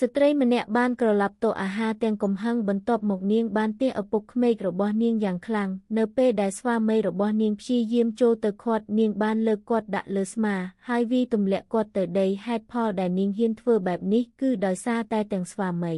ស្ត្រីម្នាក់បានក្រឡាប់តុអាហារទាំងកំហឹងបន្ទាប់មកនាងបានទះឪពុកក្មេករបស់នាងយ៉ាងខ្លាំងនៅពេលដែលស្វាមីរបស់នាងព្យាយាមចូលទៅឃាត់នាងបានលើកគាត់ដាក់លើស្មាហើយវាយទម្លាក់គាត់ទៅដីហេតុផលដែលនាងហ៊ានធ្វើបែបនេះគឺដោយសារតែទាំងស្វាមី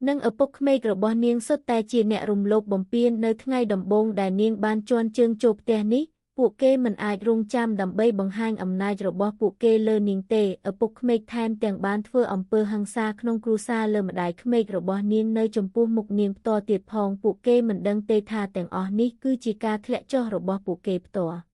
និងឪពុកក្មេករបស់នាងសុទ្ធតែជាអ្នករំលោភបំពាននៅថ្ងៃដំបូងដែលនាងបានជាន់ជើងចូលផ្ទះនេះពួកគេមិនអាចរង់ចាំដើម្បីបង្ហាញអំណាចរបស់ពួកគេលើនាងទេឪពុកក្មេកថែមទាំងបានធ្វើអំពើហិង្សាក្នុងគ្រួសារលើម្ដាយក្មេករបស់នាងនៅចំពោះមុខនាងផ្ទាល់ទៀតផងពួកគេមិនដឹងទេថាទាំងអស់នេះគឺជាការធ្លាក់ចុះរបស់ពួកគេផ្ទាល់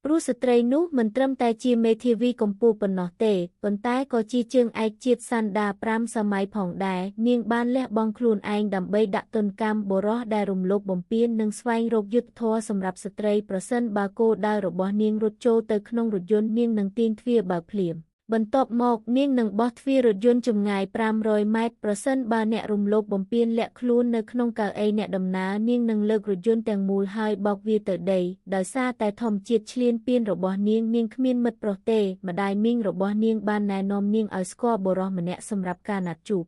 ព្រោះស្ត្រីនោះមិនត្រឹមតែជាមេធាវីកម្ពុជាប៉ុណ្ណោះទេប៉ុន្តែក៏ជាជើងឯកជាតិសាន់ដា5សម័យផងដែរនាងបានលះបង់ខ្លួនឯងដើម្បីដាក់ទណ្ឌកម្មបុរសដែលរំលោភបំពាននិងស្វែងរកយុត្តិធម៌សម្រាប់ស្ត្រីប្រសិនបើគោលដៅរបស់នាងរត់ចូលទៅក្នុងរថយន្តនាងនឹងទាញទ្វារបើកភ្លាមបន្ទាប់មកនាងនឹងបោះទ្វាររថយន្តចម្ងាយ500ម៉ែត្រប្រសិនបើអ្នករំលោភបំពានលាក់ខ្លួននៅក្នុងកៅអីអ្នកដំណើរនាងនឹងលើករថយន្តទាំងមូលហើយបោកវាទៅដីដោយសារតែធម្មជាតិឈ្លានពានរបស់នាងនាងគ្មានមិត្តប្រុសទេម្ដាយមីងរបស់នាងបានណែនាំនាងឲ្យស្គាល់បុរសម្នាក់សម្រាប់ការណាត់ជួប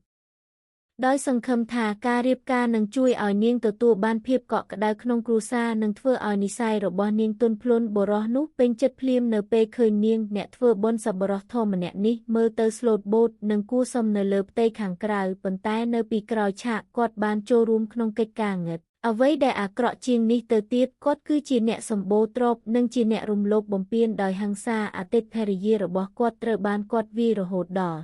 ដោយសង្ឃឹមថាការរៀបការនឹងជួយឲ្យនាងទទួលបានភាពកក់ក្ដៅក្នុងគ្រួសារនិងធ្វើឲ្យនិស័យរបស់នាងទន់ភ្លន់បុរសនោះពេញចិត្តភ្លាមនៅពេលឃើញនាងអ្នកធ្វើបុណ្យសប្បុរសធម៌ម្នាក់នេះមើលទៅស្លូតបូតនិងគួរសមនៅលើផ្ទៃខាងក្រៅប៉ុន្តែនៅពីក្រោយឆាកគាត់បានចូលរួមក្នុងកិច្ចការងឹតអ្វីដែលអាក្រក់ជាងនេះទៅទៀតគាត់គឺជាអ្នកសម្បូរទ្រព្យនិងជាអ្នករំលោភបំពានដោយហិង្សាអតីតភរិយារបស់គាត់ត្រូវបានគាត់វាយរហូតដល់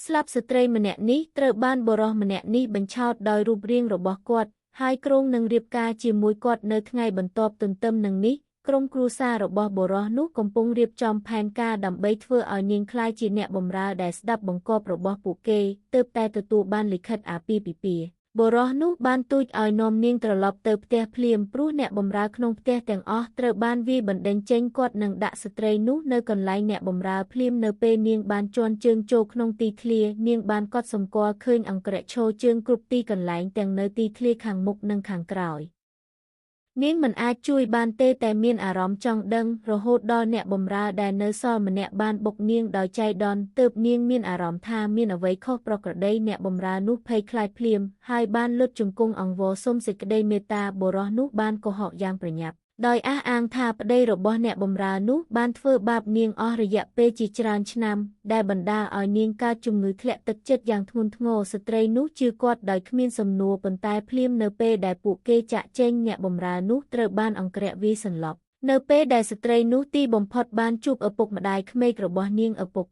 ស្លាប់ស្ត្រីម្នាក់នេះត្រូវបានបុរសម្នាក់នេះបញ្ឆោតដោយរូបរាងរបស់គាត់ហើយគ្រោងនឹងរៀបការជាមួយគាត់នៅថ្ងៃបន្ទាប់ទន្ទឹមនឹងនេះក្រុមគ្រួសាររបស់បុរសនោះកំពុងរៀបចំផែនការដើម្បីធ្វើឲ្យនាងក្លាយជាអ្នកបម្រើដែលស្ដាប់បង្គាប់របស់ពួកគេទើបតែទទួលបានលិខិតអាពាហ៍ពិពាហ៍បុរសនោះបានទូចឲ្យនាំនាងត្រឡប់ទៅផ្ទះភ្លាមព្រោះអ្នកបម្រើក្នុងផ្ទះទាំងអស់ត្រូវបានវាយបណ្ដេញចេញគាត់នឹងដាក់ស្ត្រីនោះនៅកន្លែងអ្នកបម្រើភ្លាមនៅពេលនាងបានជាន់ជើងចូលក្នុងទីធ្លានាងបានកត់សម្គាល់ឃើញអង្គរៈឈរជើងគ្រប់ទីកន្លែងទាំងនៅទីធ្លាខាងមុខនិងខាងក្រោយនាងមិនអាចជួយបានទេតែមានអារម្មណ៍ចង់ដឹងរហូតដល់អ្នកបម្រើដែលនៅសល់ម្នាក់បានបុកនាងដោយចៃដន្យទើបនាងមានអារម្មណ៍ថាមានអ្វីខុសប្រក្រតីអ្នកបម្រើនោះភ័យខ្លាចភ្លាមហើយបានលុតជង្គង់អង្វរសុំសេចក្តីមេត្តាបុរសនោះបានកុហកយ៉ាងប្រញាប់ដោយអះអាងថាប្តីរបស់អ្នកបម្រើនោះបានធ្វើបាបនាងអស់រយៈពេលជាច្រើនឆ្នាំដែលបណ្ដាលឲ្យនាងកើតជំងឺធ្លាក់ទឹកចិត្តយ៉ាងធ្ងន់ធ្ងរស្ត្រីនោះជឿគាត់ដោយគ្មានសំណួរប៉ុន្តែភ្លាមនៅពេលដែលពួកគេចាកចេញអ្នកបម្រើនោះត្រូវបានអង្គរៈវាយសន្លប់នៅពេលដែលស្ត្រីនោះទីបំផុតបានជួបឪពុកម្ដាយក្មេករបស់នាងឪពុក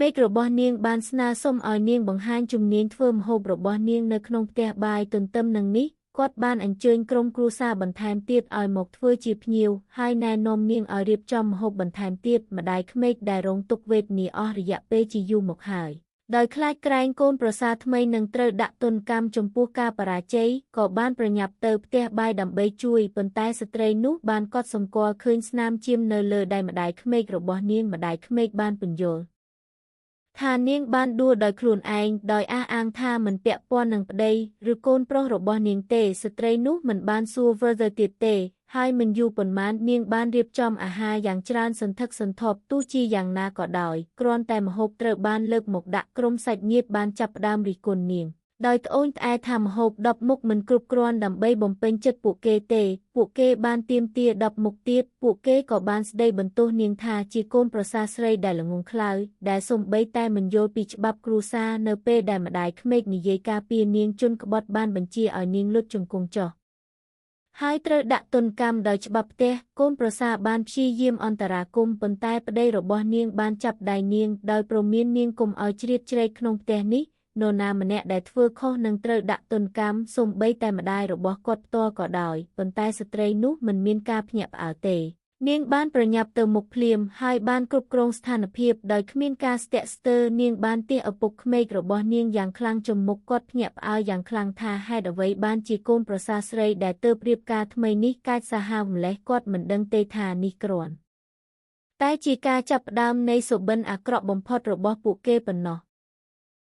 មេឃរបស់នាងបានស្នើសុំឲ្យនាងបង្ហាញជំនាញធ្វើម្ហូបរបស់នាងនៅក្នុងផ្ទះបាយទន្ទឹមនឹងនេះគាត់បានអញ្ជើញក្រុមគ្រួសារបន្ថែមទៀតឲ្យមកធ្វើជាភ្ញៀវហើយណែនាំនាងឲ្យរៀបចំម្ហូបបន្ថែមទៀតម្ដាយក្មេកដែលរងទុក្ខវេទនាអស់រយៈពេលជាយូរមកហើយដោយខ្លាចក្រែងកូនប្រសាថ្មីនឹងត្រូវដាក់ទណ្ឌកម្មចំពោះការបរាជ័យក៏បានប្រញាប់ទៅផ្ទះបាយដើម្បីជួយប៉ុន្តែស្ត្រីនោះបានកត់សម្គាល់ឃើញស្នាមចៀមនៅលើដៃម្ដាយក្មេករបស់នាងម្ដាយក្មេកបានពន្យល់ថានាងបានដួលដោយខ្លួនឯងដោយអះអាងថាមិនពាក់ព័ន្ធនឹងប្តីឬកូនប្រុសរបស់នាងទេស្ត្រីនោះមិនបានសួរ further ទៀតទេហើយមិនយូរប៉ុន្មាននាងបានរៀបចំអាហារយ៉ាងច្រើនសន្ធឹកសន្ធាប់ទោះជាយ៉ាងណាក៏ដោយគ្រាន់តែម្ហូបត្រូវបានលើកមកដាក់ក្រុមសាច់ញាតិបានចាប់ផ្ដើមរិះគន់នាងដោយត្អូញត្អែថាម្ហូប10មុខមិនគ្រប់គ្រាន់ដើម្បីបំពេញចិត្តពួកគេទេពួកគេបានទាមទារ10មុខទៀតពួកគេក៏បានស្ដីបន្ទោសនាងថាជាកូនប្រសាស្រីដែលល្ងង់ខ្លៅដែលសូម្បីតែមិនយល់ពីច្បាប់គ្រួសារនៅពេលដែលម្ដាយក្មេកនិយាយការពារនាងជនក្បត់បានបញ្ជាឲ្យនាងលុតជង្គង់ចុះហើយត្រូវដាក់ទណ្ឌកម្មដោយច្បាប់ផ្ទះកូនប្រសាបានព្យាយាមអន្តរាគមន៍ប៉ុន្តែប្តីរបស់នាងបានចាប់ដៃនាងដោយព្រមាននាងកុំឲ្យជ្រៀតជ្រែកក្នុងផ្ទះនេះនរណាម្នាក់ដែលធ្វើខុសនឹងត្រូវដាក់ទណ្ឌកម្មសូម្បីតែម្ដាយរបស់គាត់ផ្ទាល់ក៏ដោយប៉ុន្តែស្ត្រីនោះមិនមានការភ្ញាក់ផ្អើលទេនាងបានប្រញាប់ទៅមុខភ្លាមហើយបានគ្រប់គ្រងស្ថានភាពដោយគ្មានការស្ទាក់ស្ទើរនាងបានទះឪពុកក្មេករបស់នាងយ៉ាងខ្លាំងចំមុខគាត់ភ្ញាក់ផ្អើលយ៉ាងខ្លាំងថាហេតុអ្វីបានជាកូនប្រសាស្រីដែលទើបរៀបការថ្មីនេះកាចសាហាវម្ល៉េះគាត់មិនដឹងទេថានេះគ្រាន់តែជាការចាប់ផ្ដើមនៃសុបិនអាក្រក់បំផុតរបស់ពួកគេប៉ុណ្ណោះ។